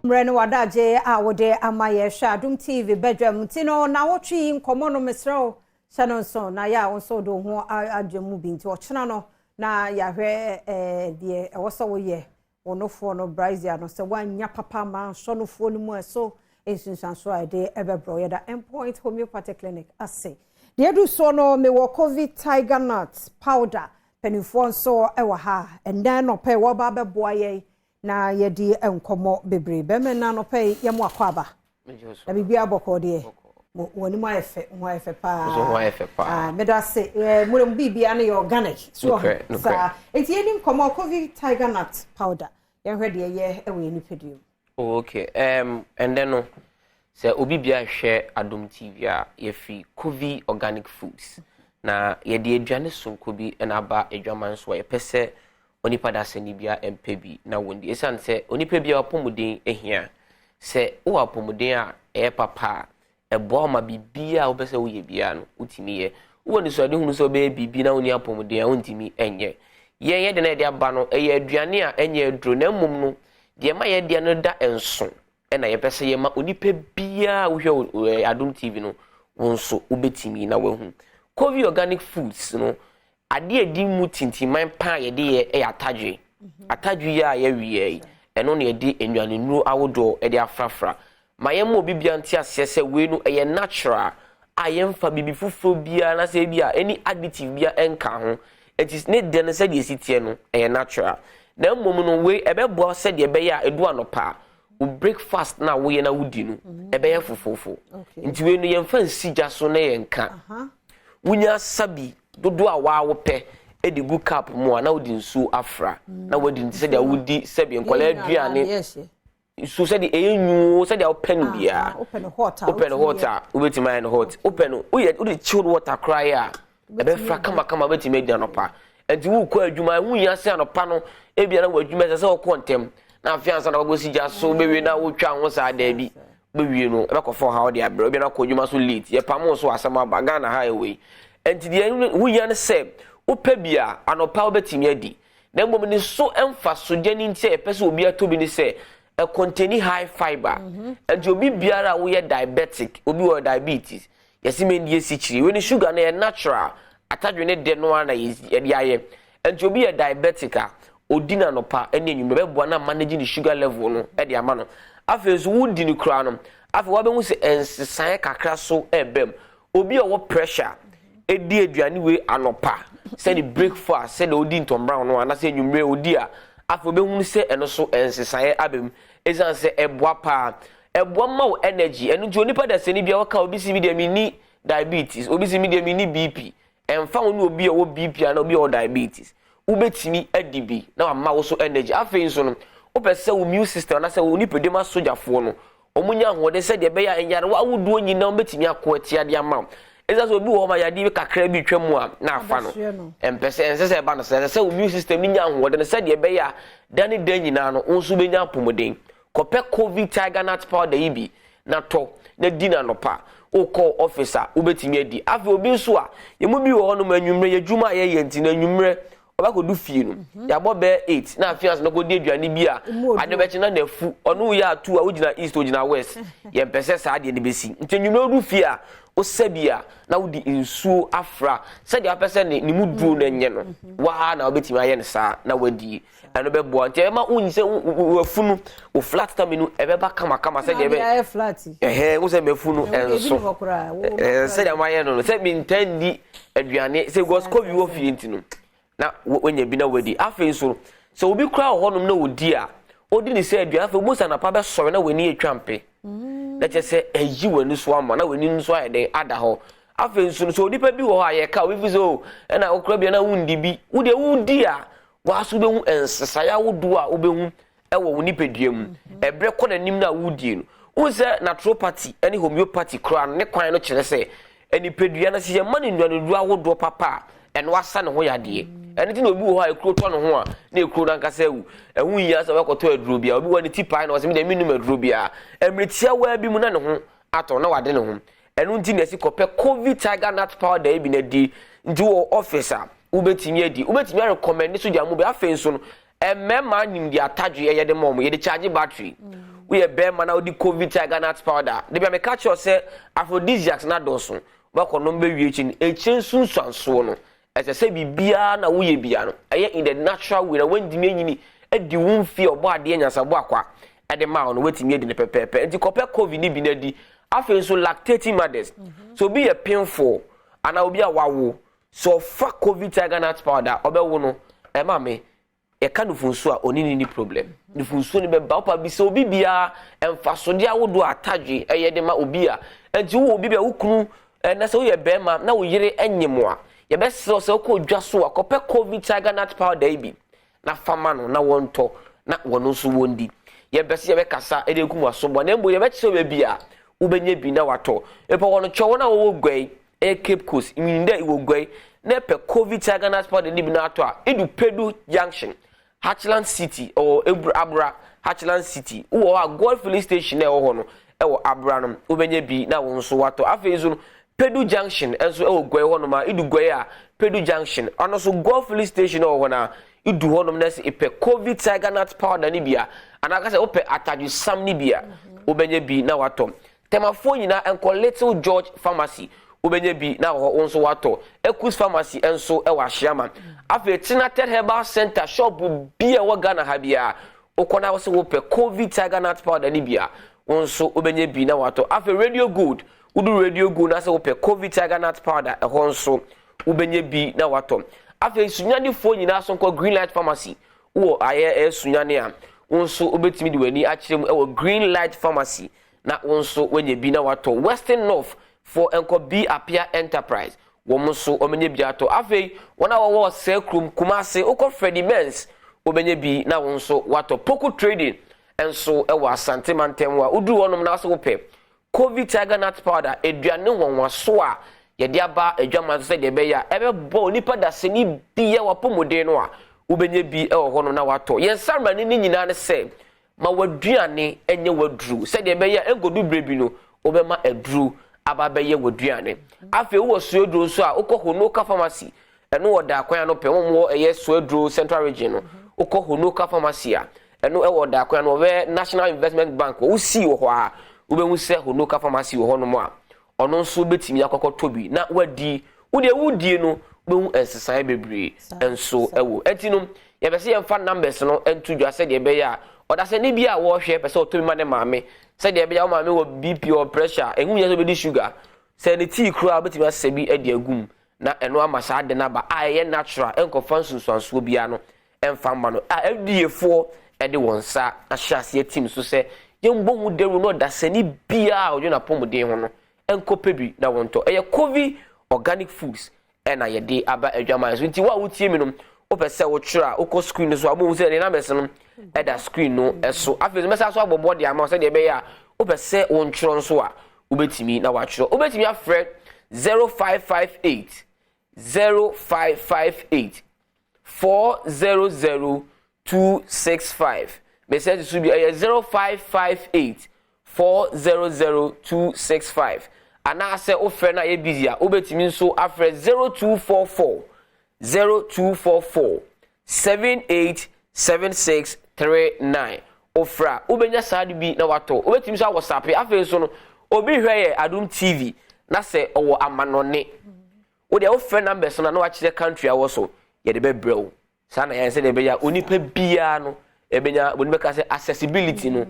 Mmerɛ no wadagye a wode ama yɛ hwɛ Adom TV badwam nti no na wotwe yi nkɔmmɔ no, mesrɛ wo, hyɛ no nso na yɛ a wo nso wode wo ho adwe mu bi. Nti ɔkyena no na yɛahwɛ deɛ ɛwɔ sɛ woyɛ wo nofoɔ no, brassiere no, sɛ woanya papa ma nsɔ nofoɔ no mu a, ɛso nsunsuanso a yɛde ɛbɛbrɛ. Yɛda Endpoint Homeopathy Clinic ase. Deɛ edu soɔ no, mewɔ Covid Tiger Nut Powder. Mpanimfoɔ nso wɔ ha ɛndan nɔpɛ wɔba abɛboa yɛn na yɛde nkɔmmɔ bebree. Bɛrima na nɔpɛ yi yɛmo akɔ aba na biribi abɔkɔ deɛ wɔn anim ayɛ fɛ, ho ayɛ fɛ paa. Nso ho ayɛ fɛ paa. Meda ase. Mo mu biribiara no yɛ organic so. Nokorɛ. Saa nti yɛni nkɔmmɔ Covid Tiger Nut Powder, yɛnhwɛ deɛ yɛ ɛwɔ yɛn nipadua mu. Oh, okay. Ɛndɛ no, sɛ obi bia hwɛ Adom TV a, yɛfiri Kovi Organic Foods na yɛde aduane sonko bi na aba adwaman so a yɛpɛ sɛ onipa dasani bia mpɛ bi na wɔndi, ɛsiane sɛ onipa bi a apɔmuden ahia. Sɛ wowɔ apɔmuden a ɛyɛ papa a, ɛboa wo ma biribiara a wopɛ sɛ woyɛ biara no wotumi yɛ. Wowɔ nisuade hunu sɛ wobɛyɛ biribi na wonni apɔmuden a, wontumi nyɛ. Yɛn yɛde no yɛde aba no, ɛyɛ aduane a ɛnyɛ aduro, na mmom no deɛ ma yɛdeɛ no da nso ɛna yɛpɛ sɛ yɛma onipa biara a wohwɛ Adom TV no, wo nso wobɛtumi na wahu Kovi Organic Foods no. Adeɛ a ɛdi mu tintiman paa a yɛde yɛ ɛyɛ atadwe. Atadwe yi a yɛwie yi, ɛno na yɛde nnuane nnuro ahodoɔ ɛde afrafra ma yɛn obi bia nte aseɛ sɛ wei no ɛyɛ natural a yɛmfa biribi foforɔ biara na sɛ ebi a any additive bia ɛnka ho. Eti ne deɛ no, sɛdeɛ esi teɛ no, ɛyɛ natural. Na mmom no, wei ɛbɛboa sɛdeɛ ɛbɛyɛ a edu anɔpa wo breakfast na woyɛ na wodi no ɛbɛyɛ fofofo. Nti wei no, yɛmfa nsi gya so na yɛnka. Wonya asa bi dodoɔ a waa wopɛ de gu cup mu a, na wode nsuo afra na wadi. Nti sɛdeɛ wodi sɛbi nkɔla aduane nsuo, sɛdeɛ ɛyɛ nwuo, sɛdeɛ wopɛ no biara. Wopɛ no hot a, wopɛ no hot a, wobɛtumi ayɛ no hot. Wopɛ no woyɛ wode chilled water koraa yɛ a, ɛbɛfra kamakama, wobɛtumi adi anɔpa. Nti wokɔ adwuma, ɛho hia sɛ anɔpa no ebia na wɔ adwuma ɛsɛ sɛ wokɔ ntɛm na afei ansa na wakɔsi gya so wobɛwie na wotwa ho saa. Daabi, bɛwie no ɛbɛkɔfa ɔhaw de abrɛ. Obi na kɔ adwuma so late, yɛpam wo so, asɛm aba Ghana ha ɛwɔ yi. Nti deɛ ho hia no sɛ wopɛ bi a, anɔpa wobɛtumi adi. Na mmom ne so mfasodeɛ no nti a yɛpɛ sɛ obi atɔ bi ne sɛ ɛcontain high fibre. Nti obi biara a woyɛ diabetic, obi wɔ diabetes, yɛsi mɛ ndi esikyire. Wei ne sugar no yɛ natural, atadwe ne de no ara na yɛde ayɛ. Nti obi yɛ diabetic a, odi n'anɔpa ɛne enyimire, bɛboa na manage ne sugar level no ɛde ama no. Afei nso wodi ne koraa no, afei wabɛhu sɛ nsesan kakra so ɛbɛm. Obi a ɔwɔ pressure edi aduane wei anɔpa sɛne breakfast, sɛdeɛ odi ntɔmbran no anaasɛ enyimire odi a, afei obɛhunu sɛ ɛno so nsesaeɛ aba mu, ɛsiane sɛ ɛboa paa, ɛboa ma wo energy. Ɛno nti onipa da sɛni bia wɔka obi si mi deɛ mi ni diabetes, obi si mi deɛ mi ni BP, ɛnfa wo ne obi a ɔwɔ BP ana obi a ɔwɔ diabetes, wobɛtumi adi bi na wama wo so energy. Afei nso no, wopɛ sɛ wo immune system anaasɛ wo nipadua asogyafoɔ no wɔn nya ahoɔden sɛdeɛ ɛbɛyɛ a nyarewa ahodoɔ nyinaa wɔbɛtumi ako atia de ama wo, ɛsɛ sɛ obi wɔ hɔ ma yadeɛ bi kakra bi twa mu a na afa no. Ɛmpɛ sɛ ɛnsɛ sɛ ɛba no sɛ ɛsɛ sɛ wo immune system no nya ahoɔden sɛdeɛ ɛbɛyɛ a da ne da nyinaa no wo nso bɛnya apɔmuden. Kɔpɛ Covid Tiger Nut Powder yi bi na tɔ na di na nɔpa wokɔ office a, wobɛtumi adi. Afei obi nso a yɛmu bi wɔ hɔnom, anwummerɛ yɛ adwuma a yɛyɛ nti na anwummerɛ ɔbɛkɔdu fie no yɛabɔ bɛɛ 8 na afei ase na kɔdi aduane bi a ade bɛkye na nafu ɔno woyɛ atu a wogyina east, wogyina west. Yɛmpɛ sɛ saa deɛ no bɛsi. Nti anwummerɛ wodu fie a, wosɛ bi a na wode nsuo afra sɛdeɛ wapɛ sɛ ne mu duro no nyɛ no waa na wobɛtumi ayɛ no saa na wadi. Ɛno bɛboa nti ɛbɛma wonyi sɛ wafunu wo flat tummy no ɛbɛba kamakama sɛdeɛ ɛbɛ ɛhɛn wo sɛ mafu no ɛnso ɛɛ sɛdeɛ mayɛ no sɛ mentan di aduane sɛ because Covid wɔ fie nti no na wanya bi na wadi. Afei nso sɛ obi kura wɔ hɔnom na odi a, odi ne sɛ aduane, afei obu sɛ anapa bɛsɔre na w'ani atwa mpe na kyerɛ sɛ ɛyi w'ani so ama na w'ani nso ayɛ den ada hɔ. Afei nso no, sɛ onipa bi wɔ hɔ a yɛka obi fi sɛ o ɛna okura bi na wundi bi, wodeɛ wudi a, waso wobɛhu nsesaeɛ ahodoɔ a wobɛhu ɛwɔ wo nipadua mu. Ɛberɛ kɔ n'anim no a wodie no, wohu sɛ naturopathy ne homeopathy koraa no ne kwan no kyerɛ sɛ nipadua no sɛ yɛma no nnuaneduro ahodoɔ papa a, ɛno asa ne ho yadeɛ. Ɛno nti na obi wɔ hɔ a ekuro tɔ ne ho a, na ekuro no ankasa awu. Ɛho nhia sɛ wɔkɔtɔ aduro bia. Obi wɔ ne ti pae na ɔsɛ mi deɛ mi num aduro bia, mmerɛ tiawa bi mu na ne ho atɔ na wade ne ho. Ɛno nti na ɛsi kɔpɛ Covid Tiger Nut Powder yi bi na di. Nti wɔ office a, wobɛtumi adi, wobɛtumi arecommend so de amu bi. Afei nso no, mmarima nim de atadwe ɛyɛ de ma ɔmo, yɛde charge battery. Woyɛ bɛrima na wodi Covid Tiger Nut Powder. De bia meka kyerɛ sɛ aphrodisiacs na dɔɔso. Wobɛkɔ nom bɛwie akyi no, ɛkyire nsunsuansoɔ no, ɛsɛ sɛ biribiara na woyɛ bia no, ɛyɛ in the natural way na woantumi anyini adi wo mfie ɔbɔ adeɛ nyansabɔ akwa ɛde ma wo no, woatumi adi no pɛpɛɛpɛ. Nti kɔpɛ Covid no bi no adi. Afei nso lactating mothers. So obi yɛ painful anaa obi a wawo, sɛ ɔfa Covid Tiger Nut Powder ɔbɛwo no, ɛma me yɛka nufunsuo a ɔne ne ni problem. Nufunsuo no bɛba wopa bi sɛ obi biara mfasodeɛ ahodoɔ a atadwe ɛyɛ de ma obi a nti wowɔ obi bi a wo kunu ɛna sɛ woyɛ bɛrima na wo yere nyim a, yɛbɛserɛ sɛ wokɔ dwa so a kɔpɛ Covid Tiger Nut Powder yi bi na fama no na wɔntɔ na wɔn nso wɔndi. Yɛmpɛ sɛ yɛbɛkasa ɛde egu mu asobɔ, na mmom yɛbɛkyerɛ baabi a wobɛnya bi na watɔ. Ɛpɛ wɔn kyɛ wɔn a wɔwɔ Guai, ɛyɛ Cape Coast nyini dɛ ɛwɔ Guai na ɛpɛ Covid Tiger Nut Powder ne bi na atɔ a, edu Pedu Junction, Hatchland City, ɛwɔ Ebura Abura Hatchland City, wowɔ hɔ a Gold Filling Station na ɛwɔ hɔ no, ɛwɔ Abura no, wobɛnya bi na wɔn nso watɔ. Afei nso no, Pedu Junction nso ɛwɔ Guai hɔnom a, edu Guai a, Pedu Junction ɔno nso Gold Filling Station ɛwɔ hɔ na edu hɔnom na sɛ epɛ Covid Tiger Nut Powder ne bi a, anaa sɛ wopɛ atadwesam ne bi a, wobɛnya bi na watɔ. Tɛmafoɔ nyinaa nkɔ Little George Pharmacy, wobɛnya bi na wɔ hɔ nso watɔ. Ecus Pharmacy nso ɛwɔ Ahyiama. Afei Tenated Herbal Center shop bi a ɛwɔ Ghana ha biara, wokɔ na wɔsɛ wopɛ Covid Tiger Nut Powder ne bi a, wɔn nso wobɛnya bi na watɔ. Afei Radio Gold, wodu Radio Gold na sɛ wopɛ Covid Tiger Nut Powder, ɛhɔ nso wobɛnya bi na watɔ. Afei Sunyadefoɔ nyinaa so nkɔ Green Light Pharmacy. Wowɔ ayɛ ɛyɛ Sunyane a, wɔn nso wobɛtumi de w'ani akyerɛ mu ɛwɔ Green Light Pharmacy na wɔn nso wanya bi na watɔ. Western North foɔ nkɔ B Apia Enterprise, wɔn nso wɔnya bi atɔ. Afei wɔn a wɔwɔ Sɛ kurom Kumase, wokɔ Freddie Benz, wobɛnya bi na wɔn nso watɔ. Poku Trading nso ɛwɔ Asante mantam a, woduru hɔnom na sɛ wopɛ Covid Tiger Nut Powder, aduane nwanwaso a yɛde aba adwama so sɛdeɛ ɛbɛyɛ a ɛbɛbɔ onipa dasani bia wapɔmuden no a, wobɛnya bi wɔ hɔnom na watɔ. Yɛn nsamrane no nyinaa ne sɛ ma w'aduane nyɛ w'aduru sɛdeɛ ɛbɛyɛ a ɛnkɔdu berɛ bi no wobɛma aduru aba bɛyɛ w'aduane. Afei wowɔ suaduro nso a, wokɔ Honoka Pharmacy, ɛno wɔ Daakwan ano pɛ. Wɔn wɔ ɛyɛ suaduro Central Region no, wokɔ Honoka Pharmacy a, ɛno ɛwɔ Daakwan ano, wɔbɛ National Investment Bank wɔ wosii wɔ hɔ a, wobɛhu sɛ Honoka Pharmacy wɔ hɔnom a, ɔno nso bɛtumi akɔkɔtɔ bi na wadi. Wodeɛ wodie no, wobɛhu nsesaeɛ bebree nso ɛwɔ. Ɛnti no yɛpɛ sɛ yɛmfa numbers no nto dwa sɛdeɛ ɛbɛyɛ a ɔdasani bi a wɔrehwɛ pɛ sɛ ɔtɔ bi ma ne maame, sɛdeɛ ɛbɛyɛ a wo maame wɔ BP or pressure, ɛho nyɛ sɛ wobɛdi sugar, sɛ ne tea koraa wobɛtumi asɛ bi de agu mu na ɛno ama saa ade no aba a ɛyɛ natural, ɛnkɔfa nsunsuansoɔ biara no ɛmfa mma no a FDA foɔ ɛde wɔn nsa ahyɛ aseɛ tim so sɛ yɛmbɔ ho dawuro na ɔdasani biara a ɔdwe n'apɔmuden ho no ɛnkɔpɛ bi na wɔntɔ. Ɛyɛ Kovi Organic Foods ɛna yɛde aba adwaman so. Nti wo a wotie mi no, wopɛ sɛ wotwerɛ a, wokɔ screen no so a, wobɛhu sɛ ne numbers no ɛda screen no ɛso. Afei nso mɛsa so abɔbɔ de ama wo sɛdeɛ ɛbɛyɛ a wopɛ sɛ wontwerɛ nso a, wobɛtumi na watwerɛ. Wobɛtumi afrɛ 0558 0558 400 265. Mesɛ susu bi, ɛyɛ 0558 400 265, anaasɛ wofrɛ no a yɛ busy a, wobɛtumi nso afrɛ 0244 0244 787639. Wofrɛ a, wobɛnya saa de bi na watɔ. Wobɛtumi nso awɔ sape. Afei nso no, obi hwɛ yɛ Adom TV na sɛ ɔwɔ amanɔne, wodeɛ wofrɛ numbers no na wakyerɛ country a wɔ so, yɛde bɛbrɛ wo. Saa na yɛn sɛdeɛ ɛbɛyɛ a onipa biara no ɛbɛnya wɔn bɛka sɛ accessibility no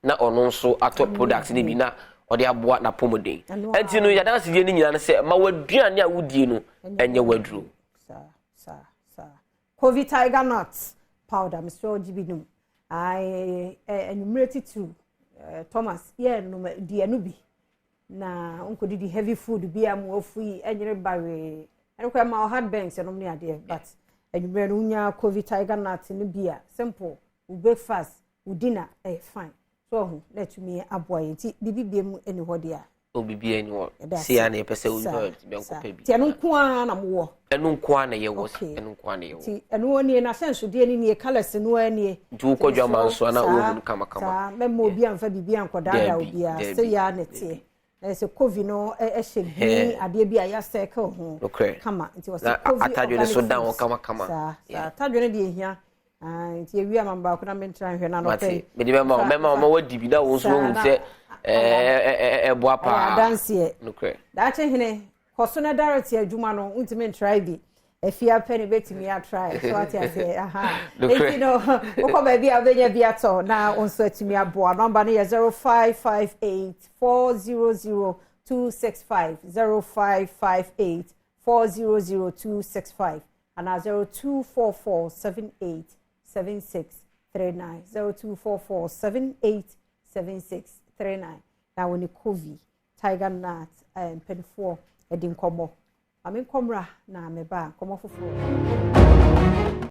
na ɔno nso atɔ product no bi na ɔde aboa n'apɔmuden. Ɛnti no yɛadansedie no nyinaa no sɛ ma w'aduane a wodie no ɛnyɛ w'aduro. Kovi Tiger Nut Powder, mesrɛ ɔgye bi nom. Anwummerɛ titiriw, Thomas yɛ nom di ɛno bi na nkɔdidi heavy food bi a mo afu yi ɛnyere bawee, ɛno kora ma heartburns ɛnom ne adeɛ, but anwummerɛ no wonya Kovi Tiger Nut no bi a, simple, wo breakfast, wo dinner ɛyɛ fine so ɔho na atumi aboa yɛn. Nti biribi bie mu ɛni hɔ deɛ a Obibi ani hɔ si a na yɛpɛ sɛ onipa bɛnkɔpɛ bi. Nti ɛno nko ara na mowɔ? Ɛno nko ara na yɛwɔ, ɛno nko ara na yɛwɔ. Nti ɛno nie, n'ahyɛnsodeɛ no nie, colours no ara nie. Nti wokɔ dwama nso ana wohu no kamakama. Saa mɛma obi amfa biribi ankɔdaadaa obiara sɛ yɛ a na ɛteɛ na sɛ Kovi no ɛhyɛ green adeɛ bi a yɛasɛkel ho kama. Nti wɔsɛ Kovi Organic Foods. Atadwe no so dan ho kamakama. Saa saa atadwe no deɛ ehia. Ah, nti ewi ama baako na mentra nhwɛ na nɔpɛ yi. Mede bɛma wo, mɛma wo ma wadi bi na wo nso wohu sɛ ɛboa paa. Adanseɛ. Nokorɛ. Daakye hene, kɔ so na direct adwuma no, wontumi ntrae bi. Afie apɛ ne bɛtumi atrae, so ate aseɛ. Aha. Enti no, wokɔ baabi a wobɛnya bi atɔ na wo nso atumi aboa. Nɔmba no yɛ 0558 400 265, 0558 400 265 anaa 0244 78 7639, 0244 78 7639 na wɔne Kovi Tiger Nut mpanimfoɔ di nkɔmmɔ. Maame nkɔmmra na meba nkɔmmɔ foforɔ.